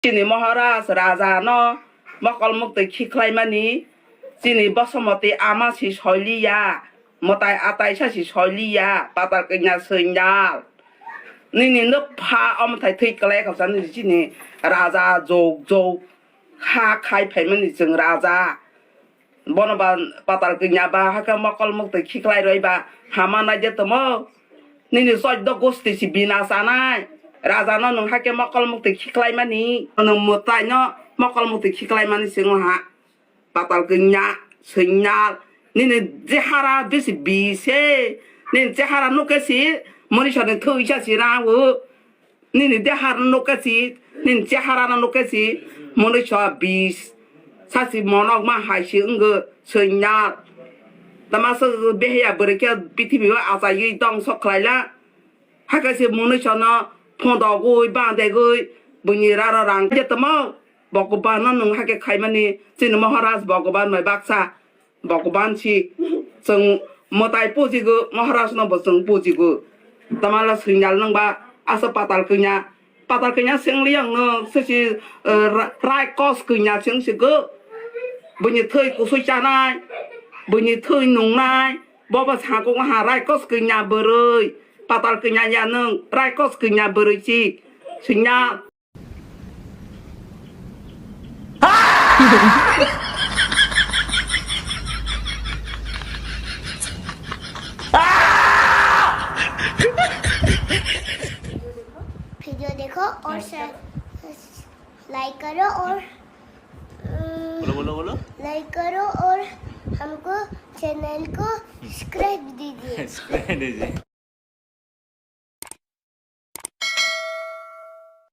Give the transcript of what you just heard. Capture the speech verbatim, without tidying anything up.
Chini Maharaj Raja no mokol muktwi khiklaimani, chini Bosomoti ama si soiliya, mwtai atai sa si soiliya, patal kanya sengdal. Nini nwpha omothai thwi kwlai khapsa nini chini Raja jog jog ha khai phaimani chwng Raja. Bono ba patal kanya ba hakhe mokol muktwi khiklai roi ba hama nai de tomo. Nini choddo gosti si bina chanai. Raja no nwng hakhe mokol muktwi khiklai mani. Nwng mwtai no mokol muktwi khiklai mani chwng ha. Patal kanya, sengdal. Nini chehara bisi bise. Nini chehara nukhe si. Moni sani thwi sa si rao. Nini dehar no nukhe si, nini chehara no nukhe si, monoi so bis. Sasi monok ma hai si wngkhe sengdal. Tama se beheya bwrwi khe prithibi o achaiwi dongso khlaila. Hakhe se monoi so no phondogwi, bandegwi, buini rara rang je tamo. Bhagwan no nwng hakhe khaimani, chini Maharaj Bhagwan bai baksa. Bhagwan si chwng mwtai pujigo, Maharaj no bo chwng pujigo. Tamala sengdal nwng ba asa patal kanya, patal kanya sengli ang no sesi, eh, ra-, raikos kanya seng sigo. Buini thwi kusui chanai, buini thwi nungnai, bobo sako ha raikos kanya bwrwi, patal kanya ya nwng raikos kanya bwrwi si sengdal. Video देखो और share, like करो और, अम, बोलो, बोलो, बोलो। लाइक करो और हमको चैनल को सब्सक्राइब दीजिए। सब्सक्राइब दीजिए।